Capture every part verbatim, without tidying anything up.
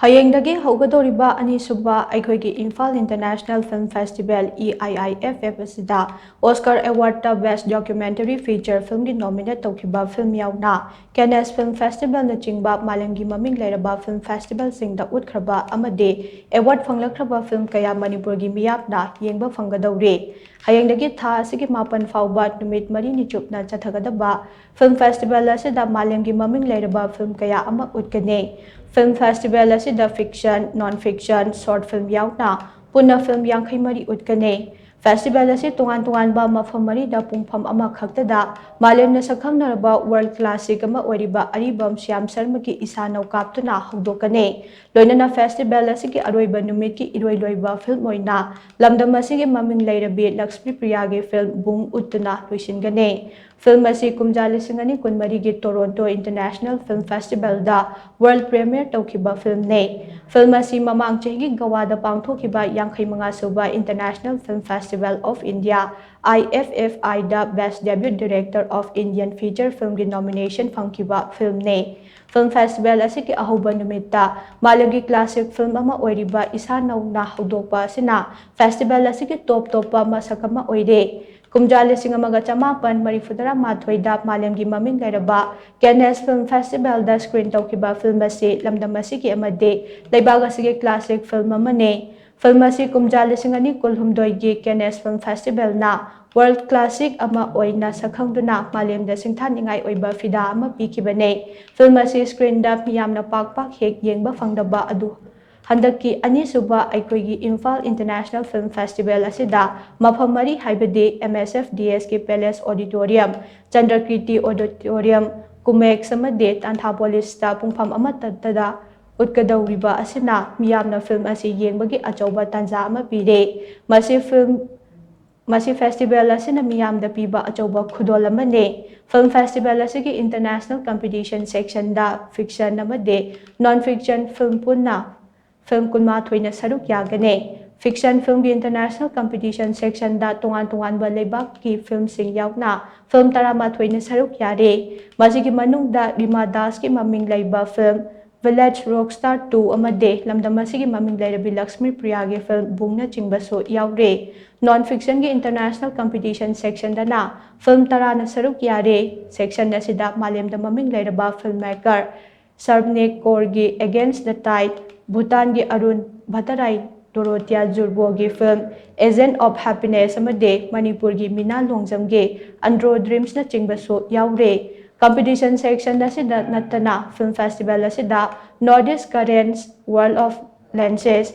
ꯍꯌꯦꯡꯗꯒꯤ ꯍꯧꯒꯗꯧꯔꯤꯕ ꯑꯅꯤꯁꯨꯕ ꯑꯩꯈꯣꯏꯒꯤ Imphal international film festival, E ꯑꯥꯏ ꯑꯥꯏ ꯑꯦꯐ ꯑꯦꯐ, ꯑꯁꯤꯗ ꯑꯣꯁꯀꯥꯔ ꯑꯦꯋꯥꯔꯗꯇ ꯕꯦꯁ ꯗꯣꯀ꯭ꯌꯨꯃꯦꯟꯇꯔꯤ ꯐꯤꯆꯔ ꯐꯤꯜꯝꯒꯤ ꯅꯣꯃꯤꯅꯦꯠ ꯇꯧꯈꯤꯕ ꯐꯤꯜꯝ ꯌꯥꯎꯅ ꯀꯦꯅꯦꯁ ꯐꯤꯜꯝ ꯐꯦꯁꯇꯤꯚꯦꯜꯅꯆꯤꯡꯕ ꯃꯥꯂꯦꯝꯒꯤ ꯃꯃꯤꯡ ꯂꯩꯔꯕ ꯐꯤꯜꯝ ꯐꯦꯁꯇꯤꯚꯦꯜꯁꯤꯡꯗ ꯎꯠꯈ꯭ꯔꯕ ꯑꯃꯗꯤ ꯑꯦꯋꯥꯔꯗ ꯐꯪꯂꯛꯈ꯭ꯔꯕ ꯐꯤꯜꯝ ꯀꯌꯥ ꯃꯅꯤꯄꯨꯔꯒꯤ ꯃꯤꯌꯥꯝꯅ ꯌꯦꯡꯕ ꯐꯪꯒꯗꯧꯔꯤ꯫ ꯍꯌꯦꯡꯗꯒꯤ ꯊꯥ ꯑꯁꯤꯒꯤ ꯃꯥꯄꯟ ꯐꯥꯎꯕ ꯅꯨꯃꯤꯠ ꯃꯔꯤꯅꯤ ꯆꯨꯞꯅ ꯆꯠꯊꯒꯗꯕ ꯐꯤꯜꯝ ꯐꯦꯁꯇꯤꯚꯦꯜ ꯑꯁꯤꯗ ꯃꯥꯂꯦꯝꯒꯤ ꯃꯃꯤꯡ ꯂꯩꯔꯕ ꯐꯤꯜꯝ ꯀꯌꯥ ꯑꯃ ꯎꯠꯀꯅꯤ꯫ ꯐꯤꯜꯝ ꯐꯦꯁꯇꯤꯚꯦꯜ ꯑꯁꯤꯗ ꯐꯤꯛꯁꯟ, ꯅꯣꯟ ꯐꯤꯛꯁꯟ, ꯁꯣꯔꯠ ꯐꯤꯜꯝ ꯌꯥꯎꯅ ꯄꯨꯟꯅ ꯐꯤꯜꯝ ꯌꯥꯡꯈꯩ ꯃꯔꯤ ꯎꯠꯀꯅꯤ꯫ ꯐꯦꯁꯇꯤꯚꯦꯜ ꯑꯁꯤ ꯇꯣꯉꯥꯟ ꯇꯣꯉꯥꯟꯕ ꯃꯐꯝ ꯃꯔꯤꯗ ꯄꯨꯡꯐꯝ ꯑꯃꯈꯛꯇꯗ ꯃꯥꯂꯦꯝꯅ ꯁꯛꯈꯪꯅꯔꯕ ꯋꯥꯔꯜꯗ ꯀ꯭ꯂꯥꯁꯤꯛ ꯑꯃ ꯑꯣꯏꯔꯤꯕ ꯑꯔꯤꯕꯝ ꯁ꯭ꯌꯥꯝ ꯁꯔꯃꯒꯤ ꯏꯁꯥꯅꯧ ꯀꯥꯞꯇꯨꯅ ꯍꯧꯗꯣꯛꯀꯅꯤ꯫ ꯂꯣꯏꯅꯅ ꯐꯦꯁꯇꯤꯚꯦꯜ ꯑꯁꯤꯒꯤ ꯑꯔꯣꯏꯕ ꯅꯨꯃꯤꯠꯀꯤ ꯏꯔꯣꯏ ꯂꯣꯏꯕ ꯐꯤꯜꯝ ꯑꯣꯏꯅ ꯂꯝꯗꯝ ꯑꯁꯤꯒꯤ ꯃꯃꯤꯡ ꯂꯩꯔꯕꯤ ꯂꯛꯁꯃꯤ ꯄ꯭ꯔꯤꯌꯥꯒꯤ ꯐꯤꯜꯝ ꯕꯨꯡ ꯎꯠꯇꯨꯅ ꯂꯣꯏꯁꯤꯟꯒꯅꯤ꯫ ꯐꯤꯜꯝ ꯑꯁꯤ ꯀꯨꯝꯖꯥ ꯂꯤꯁꯤꯡ ꯑꯅꯤ ꯀꯨꯟꯃꯔꯤꯒꯤ ꯇꯣꯔꯣꯟꯇꯣ ꯏꯟꯇꯔꯅꯦꯁꯅꯦꯜ ꯐꯤꯜꯝ ꯐꯦꯁꯇꯤꯚꯦꯜꯗ ꯋꯥꯔꯜꯗ ꯄ꯭ꯔꯤꯃꯤꯌꯔ ꯇꯧꯈꯤꯕ ꯐꯤꯜꯝꯅꯤ꯫ ꯐꯤꯜꯝ ꯑꯁꯤ ꯃꯃꯥꯡ ꯆꯍꯤꯒꯤ ꯒꯋꯥꯗ ꯄꯥꯡꯊꯣꯛꯈꯤꯕ ꯌꯥꯡꯈꯩ ꯃꯉꯥ ꯁꯨꯕ international film festival of India, I F F ꯑꯥꯏꯗ best debut director of Indian feature ꯐꯤꯜꯝꯒꯤ ꯅꯣꯃꯤꯅꯦꯁꯟ ꯐꯪꯈꯤꯕ ꯐꯤꯜꯝꯅꯤ꯫ ꯐꯤꯜꯝ ꯐꯦꯁꯇꯤꯚꯦꯜ ꯑꯁꯤꯒꯤ ꯑꯍꯧꯕ ꯅꯨꯃꯤꯠꯇ ꯃꯥꯂꯦꯝꯒꯤ ꯀ꯭ꯂꯥꯁꯤꯛ ꯐꯤꯜꯝ ꯑꯃ ꯑꯣꯏꯔꯤꯕ ꯏꯁꯥ ꯅꯧꯅ ꯍꯧꯗꯣꯛꯄ ꯑꯁꯤꯅ ꯐꯦꯁꯇꯤꯚꯦꯜ ꯑꯁꯤꯒꯤ ꯇꯣꯞ ꯇꯣꯞꯄ ꯃꯁꯛ ꯑꯃ ꯑꯣꯏꯔꯦ꯫ ꯀꯨꯝꯖꯥ ꯂꯤꯁꯤꯡ ꯑꯃꯒ ꯆꯃꯥꯄꯟ ꯃꯔꯤꯐꯨ ꯇꯔꯥꯃꯥꯊꯣꯏꯗ ꯃꯥꯂꯦꯝꯒꯤ ꯃꯃꯤꯡ ꯂꯩꯔꯕ ꯀꯦꯅꯦꯁ ꯐꯤꯜꯝ ꯐꯦꯁꯇꯤꯚꯦꯜꯗ ꯁ꯭ꯀ꯭ꯔꯤꯟ ꯇꯧꯈꯤꯕ ꯐꯤꯜꯝ ꯑꯁꯤ ꯂꯝꯗꯝ ꯑꯁꯤꯒꯤ ꯑꯃꯗꯤ ꯂꯩꯕꯥꯛ ꯑꯁꯤꯒꯤ ꯀ꯭ꯂꯥꯁꯤꯛ ꯐꯤꯜꯝ ꯑꯃꯅꯤ꯫ ꯐꯤꯜꯝ ꯑꯁꯤ ꯀꯨꯝꯖꯥ ꯂꯤꯁꯤꯡ ꯑꯅꯤ ꯀꯨꯟꯍꯨꯝꯗꯣꯏꯒꯤ ꯀꯦꯅꯦꯁ ꯐꯤꯜꯝ ꯐꯦꯁꯇꯤꯚꯦꯜꯅ ꯋꯥꯔꯜꯗ ꯀ꯭ꯂꯥꯁꯤꯛ ꯑꯃ ꯑꯣꯏꯅ ꯁꯛꯈꯪꯗꯨꯅ ꯃꯥꯂꯦꯝꯗ ꯁꯤꯡꯊꯥꯅꯤꯡꯉꯥꯏ ꯑꯣꯏꯕ ꯐꯤꯗꯥ ꯑꯃ ꯄꯤꯈꯤꯕꯅꯤ꯫ ꯐꯤꯜꯝ ꯑꯁꯤ ꯁ꯭ꯀ꯭ꯔꯤꯟꯗ ꯃꯤꯌꯥꯝꯅ ꯄꯥꯛ ꯄꯥꯛ ꯍꯦꯛ ꯌꯦꯡꯕ ꯐꯪꯗꯕ ꯑꯗꯨ ꯍꯟꯗꯛꯀꯤ ꯑꯅꯤꯁꯨꯕ ꯑꯩꯈꯣꯏꯒꯤ ꯏꯝꯐꯥꯜ ꯏꯟꯇꯔꯅꯦꯁꯅꯦꯜ ꯐꯤꯜꯝ ꯐꯦꯁꯇꯤꯚꯦꯜ ꯑꯁꯤꯗ ꯃꯐꯝ ꯃꯔꯤ, ꯍꯥꯏꯕꯗꯤ ꯑꯦꯝ ꯑꯦꯁ ꯑꯦꯐ ꯗꯤ ꯑꯦꯁꯀꯤ ꯄꯦꯂꯦꯁ ꯑꯣꯗꯤꯇꯣꯔꯤꯌꯝ, ꯆꯟꯗ꯭ꯔꯀꯤꯔꯇꯤ ꯑꯣꯗꯤꯇꯣꯔꯤꯌꯝ, ꯀꯨꯃꯦꯛꯁ ꯑꯃꯗꯤ ꯇꯥꯟꯊꯥꯄꯣꯂꯤꯁꯇ ꯄꯨꯡꯐꯝ ꯑꯃꯠꯇꯗ ꯎꯠꯀꯗꯧꯔꯤꯕ ꯑꯁꯤꯅ ꯃꯤꯌꯥꯝꯅ ꯐꯤꯜꯝ ꯑꯁꯤ ꯌꯦꯡꯕꯒꯤ ꯑꯆꯧꯕ ꯇꯥꯟꯖꯥ ꯑꯃ ꯄꯤꯔꯦ꯫ ꯃꯁꯤ ꯐꯤꯜꯝ, ꯃꯁꯤ ꯐꯦꯁꯇꯤꯚꯦꯜ ꯑꯁꯤꯅ ꯃꯤꯌꯥꯝꯗ ꯄꯤꯕ ꯑꯆꯧꯕ ꯈꯨꯗꯣꯜ ꯑꯃꯅꯤ꯫ ꯐꯤꯜꯝ ꯐꯦꯁꯇꯤꯚꯦꯜ ꯑꯁꯤꯒꯤ ꯏꯟꯇꯔꯅꯦꯁꯅꯦꯜ ꯀꯝꯄꯤꯇꯤꯁꯟ ꯁꯦꯛꯁꯟꯗ ꯐꯤꯛꯁꯟ ꯑꯃꯗꯤ ꯅꯣꯟ ꯐꯤꯛꯁꯟ ꯐꯤꯜꯝ ꯄꯨꯟꯅ ꯐꯤꯜꯝ ꯀꯨꯟꯃꯥꯊꯣꯏꯅ ꯁꯔꯨꯛ ꯌꯥꯒꯅꯤ꯫ ꯐꯤꯛꯁꯟ ꯐꯤꯜꯝꯒꯤ ꯏꯟꯇꯔꯅꯦꯁꯅꯦꯜ ꯀꯝꯄꯤꯇꯤꯁꯟ ꯁꯦꯛꯁꯟꯗ ꯇꯣꯉꯥꯟ ꯇꯣꯉꯥꯟꯕ ꯂꯩꯕꯥꯛꯀꯤ ꯐꯤꯜꯝꯁꯤꯡ ꯌꯥꯎꯅ ꯐꯤꯜꯝ ꯇꯔꯥꯃꯥꯊꯣꯏꯅ ꯁꯔꯨꯛ ꯌꯥꯔꯤ꯫ ꯃꯁꯤꯒꯤ ꯃꯅꯨꯡꯗ ꯔꯤꯃꯥ ꯗꯥꯁꯀꯤ ꯃꯃꯤꯡ ꯂꯩꯕ ꯐꯤꯜꯝ Village Rockstar two ꯑꯃꯗꯤ ꯂꯝꯗꯝ ꯑꯁꯤꯒꯤ ꯃꯃꯤꯡ ꯂꯩꯔꯕꯤ ꯂꯛꯁꯃꯤ ꯄ꯭ꯔꯤꯌꯥꯒꯤ ꯐꯤꯂꯝ ꯕꯨꯡꯅꯆꯤꯡꯕꯁꯨ ꯌꯥꯎꯔꯤ꯫ Non fictionꯒꯤ international competition sectionꯗꯅ ꯐꯤꯂꯝ ꯇꯔꯥꯅ ꯁꯔꯨꯛ ꯌꯥꯔꯤ꯫ Section ꯑꯁꯤꯗ ꯃꯥꯂꯦꯝꯗ ꯃꯃꯤꯡ ꯂꯩꯔꯕ filmmaker ꯁꯔꯕꯅꯤꯛ ꯀꯣꯔꯒꯤ Against the Tide, ꯚꯨꯇꯥꯟꯒꯤ ꯑꯔꯨꯟ ꯚꯇꯔꯥꯏ, ꯗꯣꯔꯣꯇꯤꯌꯥ ꯖꯨꯔꯕꯣꯒꯤ ꯐꯤꯂꯝ Agent of Happiness ꯑꯃꯗꯤ ꯃꯅꯤꯄꯨꯔꯒꯤ ꯃꯤꯅꯥ ꯂꯣꯡꯖꯝꯒꯤ ꯑꯟꯗ꯭ꯔꯣ ꯗ꯭ꯔꯤꯝꯁꯅꯆꯤꯡꯕꯁꯨ ꯌꯥꯎꯔꯤ꯫ Competition section ꯑꯁꯤꯗ ꯅꯠꯇꯅ film festival ꯑꯁꯤꯗ North East Currents, World of Lenses,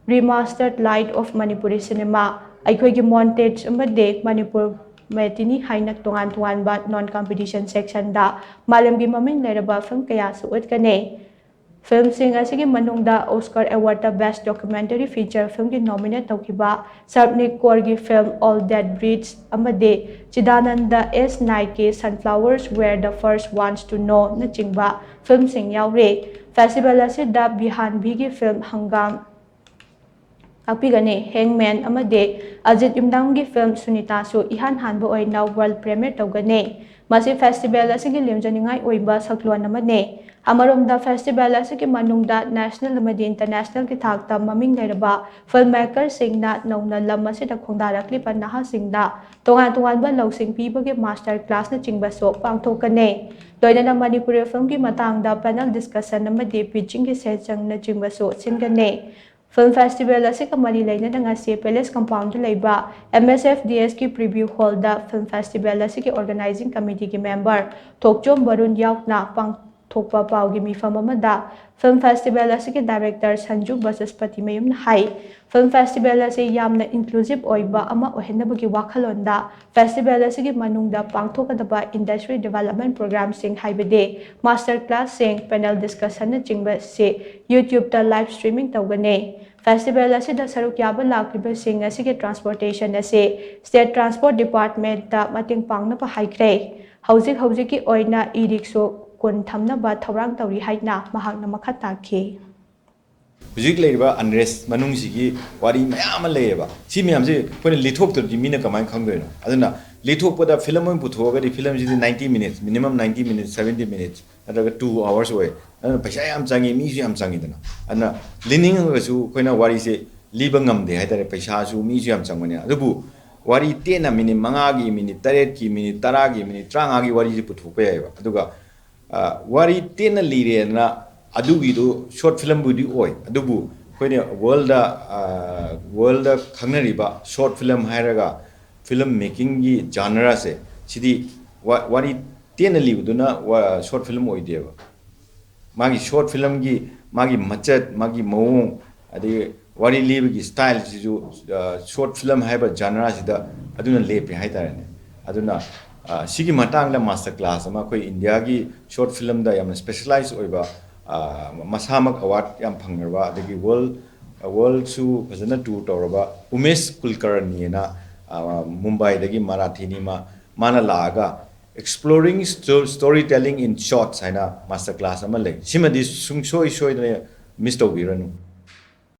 Remastered Light of Manipuri Cinema, ꯑꯩꯈꯣꯏꯒꯤ Montage ꯑꯃꯗꯤ ꯃꯅꯤꯄꯨꯔ ꯃꯦꯇꯤꯅꯤ ꯍꯥꯏꯅ ꯇꯣꯉꯥꯟ ꯇꯣꯉꯥꯟꯕ non competition sectionꯗ ꯃꯥꯂꯦꯝꯒꯤ ꯃꯃꯤꯡ ꯂꯩꯔꯕ film ꯀꯌꯥꯁꯨ ꯎꯠꯀꯅꯤ꯫ Filmꯁꯤꯡ ꯑꯁꯤꯒꯤ ꯃꯅꯨꯡꯗ Oscar Awardꯇ Best Documentary Feature Filmꯒꯤ nominate ꯇꯧꯈꯤꯕ ꯁꯔꯕꯅꯤꯛ ꯀꯣꯔꯒꯤ film All That Breathes ꯑꯃꯗꯤ ꯆꯤꯗꯥꯅꯟꯗ ꯑꯦꯁ ꯅꯥꯏꯛꯀꯤ Sunflowers Were the First Ones to Knowꯅꯆꯤꯡꯕ filmꯁꯤꯡ ꯌꯥꯎꯔꯤ꯫ Festival ꯑꯁꯤꯗ ꯕꯤꯍꯥꯟꯚꯤꯒꯤ film ꯍꯪꯒꯥꯝ ꯉꯥꯛꯄꯤꯒꯅꯤ꯫ Hangman ꯑꯃꯗꯤ ꯑꯖꯤꯠ ꯏꯝꯗꯥꯝꯒꯤ film ꯁꯨꯅꯤꯇꯥꯁꯨ ꯏꯍꯥꯟ ꯍꯥꯟꯕ ꯑꯣꯏꯅ world premiere ꯇꯧꯒꯅꯤ꯫ ꯃꯁꯤ festival ꯑꯁꯤꯒꯤ ꯂꯦꯝꯖꯅꯤꯡꯉꯥꯏ ꯑꯣꯏꯕ ꯁꯛꯂꯣꯟ ꯑꯃꯅꯤ꯫ ꯑꯃꯔꯣꯝꯗ festival ꯑꯁꯤꯒꯤ ꯃꯅꯨꯡꯗ national ꯑꯃꯗꯤ internationalꯒꯤ ꯊꯥꯛꯇ ꯃꯃꯤꯡ ꯂꯩꯔꯕ filmmakerꯁꯤꯡꯅ ꯅꯧꯅ ꯂꯝ ꯑꯁꯤꯗ ꯈꯣꯡꯗꯥꯔꯛꯂꯤꯕ ꯅꯍꯥꯁꯤꯡꯗ ꯇꯣꯉꯥꯟ ꯇꯣꯉꯥꯟꯕ ꯂꯧꯁꯤꯡ ꯄꯤꯕꯒꯤ master classꯅꯆꯤꯡꯕꯁꯨ ꯄꯥꯡꯊꯣꯛꯀꯅꯤ꯫ ꯂꯣꯏꯅꯅ ꯃꯅꯤꯄꯨꯔꯤ filmꯒꯤ ꯃꯇꯥꯡꯗ panel discussion ꯑꯃꯗꯤ pitchingꯒꯤ sessionꯅꯆꯤꯡꯕꯁꯨ ꯁꯤꯟꯒꯅꯤ꯫ Film festival ꯑꯁꯤꯒ ꯃꯔꯤ ꯂꯩꯅꯅ ꯉꯁꯤ Palace Compoundꯗ ꯂꯩꯕ M S F D Sꯀꯤ preview hallꯗ film festival ꯑꯁꯤꯒꯤ organizing committeeꯒꯤ member ꯊꯣꯛꯆꯣꯝ ꯕꯔꯨꯟ ꯌꯥꯎꯅ ꯄꯥꯡꯊꯣꯛꯄ ꯄꯥꯎꯒꯤ ꯃꯤꯐꯝ ꯑꯃꯗ film festival ꯑꯁꯤꯒꯤ director ꯁꯟꯖꯨ ꯕꯆꯁꯄꯇꯤꯃꯌꯨꯝꯅ ꯍꯥꯏ, film festival ꯑꯁꯤ ꯌꯥꯝꯅ inclusive ꯑꯣꯏꯕ ꯑꯃ ꯑꯣꯏꯍꯟꯅꯕꯒꯤ ꯋꯥꯈꯜꯂꯣꯟꯗ festival ꯑꯁꯤꯒꯤ ꯃꯅꯨꯡꯗ ꯄꯥꯡꯊꯣꯛꯀꯗꯕ industry development programmeꯁꯤꯡ ꯍꯥꯏꯕꯗꯤ master classꯁꯤꯡ, panel discussionꯅꯆꯤꯡꯕꯁꯤ YouTubeꯇ live streaming ꯇꯧꯒꯅꯤ꯫ Festival ꯑꯁꯤꯗ ꯁꯔꯨꯛ ꯌꯥꯕ ꯂꯥꯛꯂꯤꯕꯁꯤꯡ ꯑꯁꯤꯒꯤ transportation ꯑꯁꯤ State Transport Departmentꯇ ꯃꯇꯦꯡ ꯄꯥꯡꯅꯕ ꯍꯥꯏꯈ꯭ꯔꯦ꯫ ꯍꯧꯖꯤꯛ ꯍꯧꯖꯤꯛꯀꯤ ꯑꯣꯏꯅ e-rickshaw ꯀꯨꯟ ꯊꯝꯅꯕ ꯊꯧꯔꯥꯡ ꯇꯧꯔꯤ ꯍꯥꯏꯅ ꯃꯍꯥꯛꯅ ꯃꯈꯥ ꯇꯥꯈꯤ꯫ ꯍꯧꯖꯤꯛ ꯂꯩꯔꯤꯕ ꯑꯟꯔꯦꯁ ꯃꯅꯨꯡꯁꯤꯒꯤ ꯋꯥꯔꯤ ꯃꯌꯥꯝ ꯑꯃ ꯂꯩꯌꯦꯕ꯫ ꯁꯤ ꯃꯌꯥꯝꯁꯦ ꯑꯩꯈꯣꯏꯅ ꯂꯤꯊꯣꯛꯇ꯭ꯔꯗꯤ ꯃꯤꯅ ꯀꯃꯥꯏꯅ ꯈꯪꯗꯣꯏꯅꯣ? ꯑꯗꯨꯅ ꯂꯤꯊꯣꯛꯄꯗ ꯐꯤꯂꯝ ꯑꯣꯏꯅ ꯄꯨꯊꯣꯛꯑꯒꯗꯤ ꯐꯤꯂꯝꯁꯤꯗꯤ ninety minutes, minimum ninety minutes, seventy minutes, ꯅꯠꯇ꯭ꯔꯒ two hours ꯑꯣꯏ꯫ ꯑꯗꯨꯅ ꯄꯩꯁꯥ ꯌꯥꯝ ꯆꯪꯉꯤ, ꯃꯤꯁꯨ ꯌꯥꯝ ꯆꯪꯉꯤꯗꯅ꯫ ꯑꯗꯨꯅ ꯂꯤꯅꯤꯡꯉꯒꯁꯨ ꯑꯩꯈꯣꯏꯅ ꯋꯥꯔꯤꯁꯦ ꯂꯤꯕ ꯉꯝꯗꯦ ꯍꯥꯏꯇꯥꯔꯦ, ꯄꯩꯁꯥꯁꯨ ꯃꯤꯁꯨ ꯌꯥꯝ ꯆꯪꯕꯅꯤꯅ꯫ ꯑꯗꯨꯕꯨ ꯋꯥꯔꯤ ꯇꯦꯟꯅ ꯃꯤꯅꯤꯠ ꯃꯉꯥꯒꯤ, ꯃꯤꯅꯤꯠ ꯇꯔꯦꯠꯀꯤ, ꯃꯤꯅꯤꯠ ꯇꯔꯥꯒꯤ, ꯃꯤꯅꯤꯠ ꯇꯔꯥꯃꯉꯥꯒꯤ ꯋꯥꯔꯤꯁꯦ ꯄꯨꯊꯣꯛꯄ ꯌꯥꯏꯑꯕ꯫ ꯑꯗꯨꯒ ꯑ, ꯋꯥꯔꯤ ꯇꯦꯟꯅ ꯂꯤꯔꯦꯅ ꯑꯗꯨꯒꯤꯗꯨ ꯁꯣꯔꯠ ꯐꯤꯂꯝꯕꯨꯗꯤ ꯑꯣꯏ, ꯑꯗꯨꯕꯨ ꯑꯩꯈꯣꯏꯅ ꯋꯥꯔꯜꯗ, ꯋꯥꯔꯜꯗ ꯈꯪꯅꯔꯤꯕ ꯁꯣꯔꯠ ꯐꯤꯂꯝ ꯍꯥꯏꯔꯒ ꯐꯤꯂꯝ ꯃꯦꯀꯤꯡꯒꯤ ꯖꯥꯅꯔꯥꯁꯦ, ꯁꯤꯗꯤ ꯋꯥ- ꯋꯥꯔꯤ ꯇꯦꯟꯅ ꯂꯤꯕꯗꯨꯅ ꯁꯣꯔꯠ ꯐꯤꯂꯝ ꯑꯣꯏꯗꯦꯕ꯫ ꯃꯥꯒꯤ ꯁꯣꯔꯠ ꯐꯤꯂꯝꯒꯤ ꯃꯥꯒꯤ ꯃꯆꯠ, ꯃꯥꯒꯤ ꯃꯑꯣꯡ, ꯑꯗꯒꯤ ꯋꯥꯔꯤ ꯂꯤꯕꯒꯤ ꯁ꯭ꯇꯥꯏꯜꯁꯤꯁꯨ ꯁꯣꯔꯠ ꯐꯤꯂꯝ ꯍꯥꯏꯕ ꯖꯥꯅꯔꯥꯁꯤꯗ ꯑꯗꯨꯅ ꯂꯦꯞꯄꯦ ꯍꯥꯏꯇꯥꯔꯦꯅꯦ꯫ ꯑꯗꯨꯅ ꯑ, ꯁꯤꯒꯤ ꯃꯇꯥꯡꯗ ꯃꯥꯁꯇꯔ ꯀ꯭ꯂꯥꯁ ꯑꯃ ꯑꯩꯈꯣꯏ ꯏꯟꯗꯤꯌꯥꯒꯤ ꯁꯣꯔꯠ ꯐꯤꯂꯝꯗ ꯌꯥꯝꯅ ꯁ꯭ꯄꯦꯁꯦꯂꯥꯏꯖ ꯑꯣꯏꯕ, ꯑ, ꯃꯁꯥꯃꯛ ꯑꯦꯋꯥꯔꯗ ꯌꯥꯝ ꯐꯪꯈ꯭ꯔꯕ, ꯑꯗꯒꯤ ꯋꯥꯔꯜ ꯋꯥꯔꯜꯁꯨ ꯐꯖꯅ ꯇꯨꯔ ꯇꯧꯔꯕ ꯎꯃꯦꯁ ꯀꯨꯜꯀꯔꯅꯤꯅ, ꯑ, ꯃꯨꯝꯕꯥꯏꯗꯒꯤ ꯃꯔꯥꯊꯤꯅꯤ ꯃꯥ, ꯃꯥꯅ ꯂꯥꯛꯑꯒ Exploring Storytelling in Shorts ꯍꯥꯏꯅ ꯃꯥꯁꯇꯔ ꯀ꯭ꯂꯥꯁ ꯑꯃ ꯂꯩ꯫ ꯁꯤꯃꯗꯤ ꯁꯨꯡꯁꯣꯏ ꯁꯣꯏꯗꯅ ꯃꯤꯁ ꯇꯧꯕꯤꯔꯅꯨ꯫